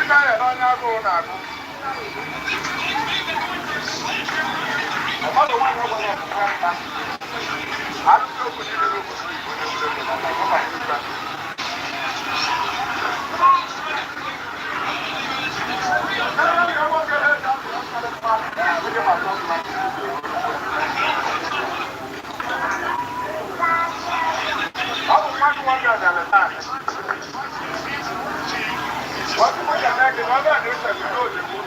Ibe ya n'onye agụụ na-agụ. Mmadụ nwaanyị ọgbara ọkụkọ mkpa. Arụsị okwu niile n'obodo oyibo na-ebule ego na ọ maka ịgba. Ọ bụ mmadụ nwoke ọdara taa. Wọ́n tún mú yàrá ẹgbẹ́ wọn bẹ́ẹ̀ ní ìṣẹ̀lẹ̀ náà lè mú.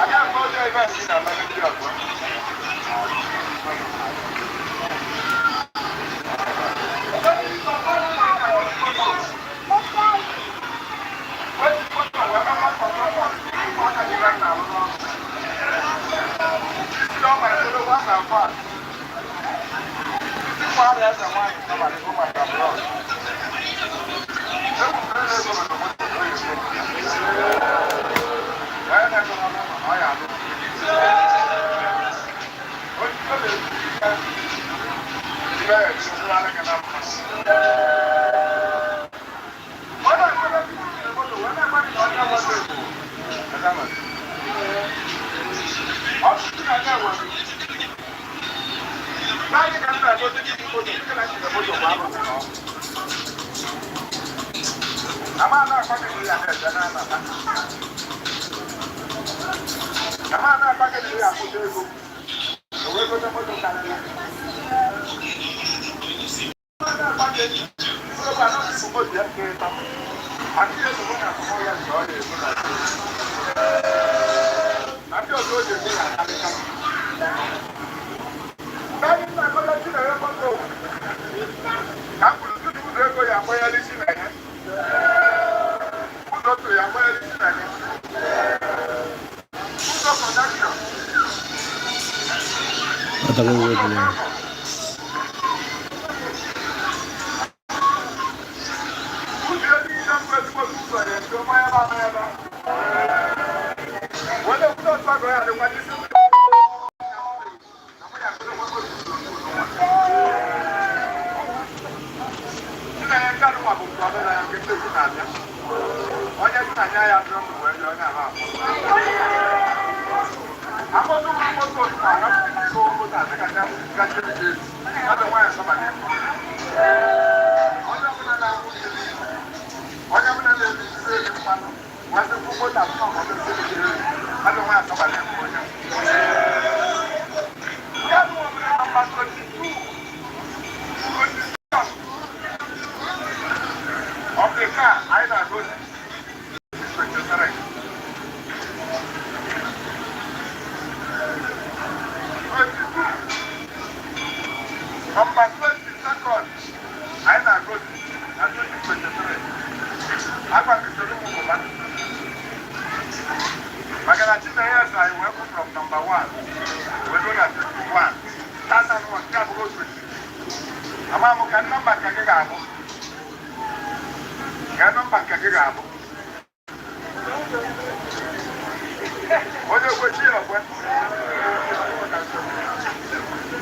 Àbí àgbọ̀ ọjọ́ ibẹ̀ sí ní àmọ́ níbi ọ̀gbọ́n. Wọ́n ti mú ìwé mẹ́fà kọ̀ọ̀kan wọ́n kàdé rẹ̀ nà lọ́wọ́. Títí ọmọ ẹ̀dọ́dọ́ wà nà fà. Títí kwara ẹ̀sẹ̀ nwaanyị tọ́balẹ̀ fún maka blọọd. Atago ko niya. Of the car, I na go 23. 22. Number 22nd, I na go na 2023. Agba m isoro ụmụ ụmụ maka na Chinenye sị anyị wee kwụ from number one wee ruo na 21. Tata nwa nke abụghị otu. Ama m ka nọmba nke gị ga-abụ. Ka nọmba nke gị ga-abụ. Onye okwechi ya okwe.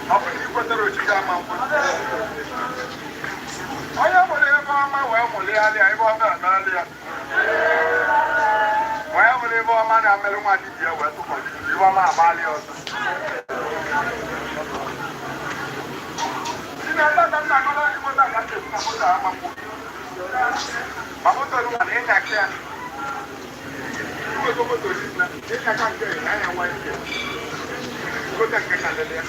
Ọ bụ na ikwetara ochiji ama nkwe. Onye mụrụ ebe ọma wee mụlịgharịa ebe ọma emerela ya. Onye mụrụ ebe ọma na-emerụ nwa dibịa wee tụkwasị ibe ọma agbalị ọzọ. Ị na-ata ka nna akọrọ gị moto a ka m na-ekwu na moto a ama mgbu. Ma moto nwa na ịnya aka ya. Iwego moto na ịnya aka nke na anya nwa ike. Gote nke karịrị ya.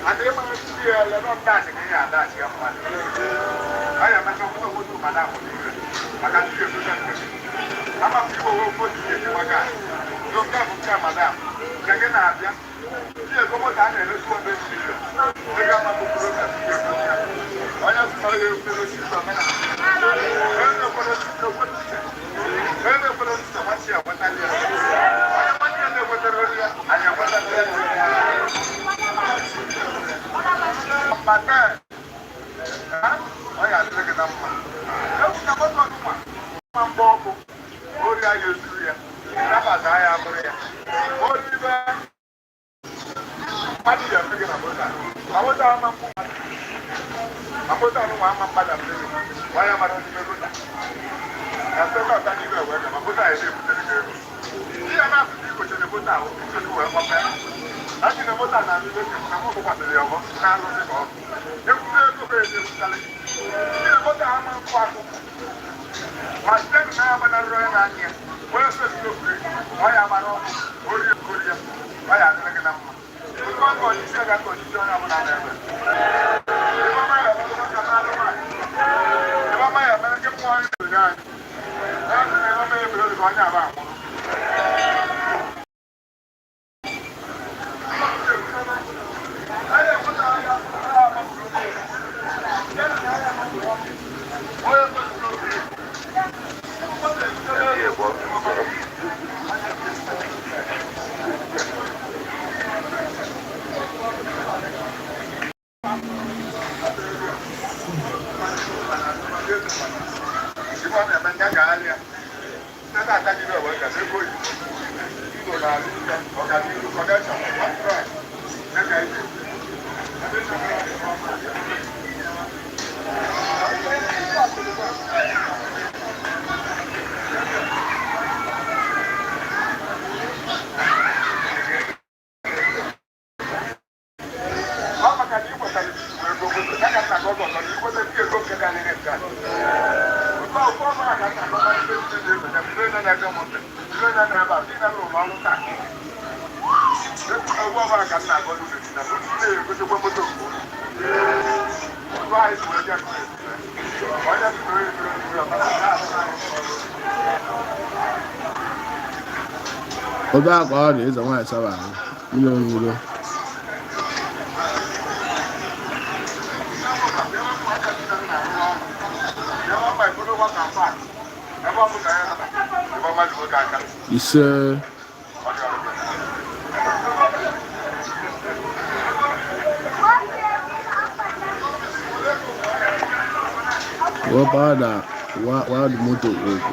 Adịghị mma ndị ya ele nọ ndaachị ka ihe adaachị ya mmadụ. Ọ ya emecha moto moto ma na amụ n'ire. Maka ndị ga-egote nke gị. Ama m igbo nwe moto ihe ejikwa gaasị. Nke a bụ nke madam. Nke gị na-abịa. Ndị ego moto a na-ere 200 million. Ego ama bụ program ndị ego ya. Onye zụtara ya ekwere osisi omenala. Onye na-ekwere osisi okwere uche. Onye na-ekwere osisi ọmachi ya enwetala ya. Onye nwanne ya na-enwetara olu ya, anyị enwetala ya. Mba taa, ọ ya adịrị gị na mma. Egwu na moto ọdụnwa, mma mgba ọkụ, ori ya ezuru ya, nabata ya abụrụ ya. Ori ibe mmadụ ya eme gị na moto a. Ma moto ama mkpu mmadụ. Ma moto anụ nwa ama mgbada mmiri waya mara n'ime gota na sekọta n'ime wee gaba moto a na-ebutere gị ego ihe na-asụsụ igochere moto ahụ ichekwu wee kpọpe a sị na moto a na-alụ ego na mụ kwasịrị ya ọgbọ na-alụsị ka ọ ekwute ego bụ ego ebutalị ihe moto a ama nkụ akụ ma site na ya gbanarịrị onye na-anya ya onye sesiri ọ ya gbara ọkụ orie orie ọ ya adịrị gị na mma otu ọkụ ọchịchị ga aka ọchịchị onye ọbụla na-eme ebe ọma ya mere nke mmụọ anyị onye anyị na-asị na ebe ọma ya ebere ka onye aba anwụrụ. Ọ maka na ikwetara ego moto ya ka nna gị ọgọ na ikweta ndị ego nke karịrị nke a. Ụtọ ụtọ ọbụla ka nna gị ọgọ ndị ndị na-ebe na ndị na-ege m ntị, ndị na-ebe a, ndị na-arụ ụlọ ọrụ taa. Egwu ọbụla ka nna gị ọdụ na ndị na-egotekwa moto nke ụlọ. Otu anyị si wee bịa ka onye si wee bịa ka onye Obe akwa ọ dị eze nwaanyị saba ahụ mmiri nwuro. Ise. Wọ́n padà wá di mọ́tò òkú.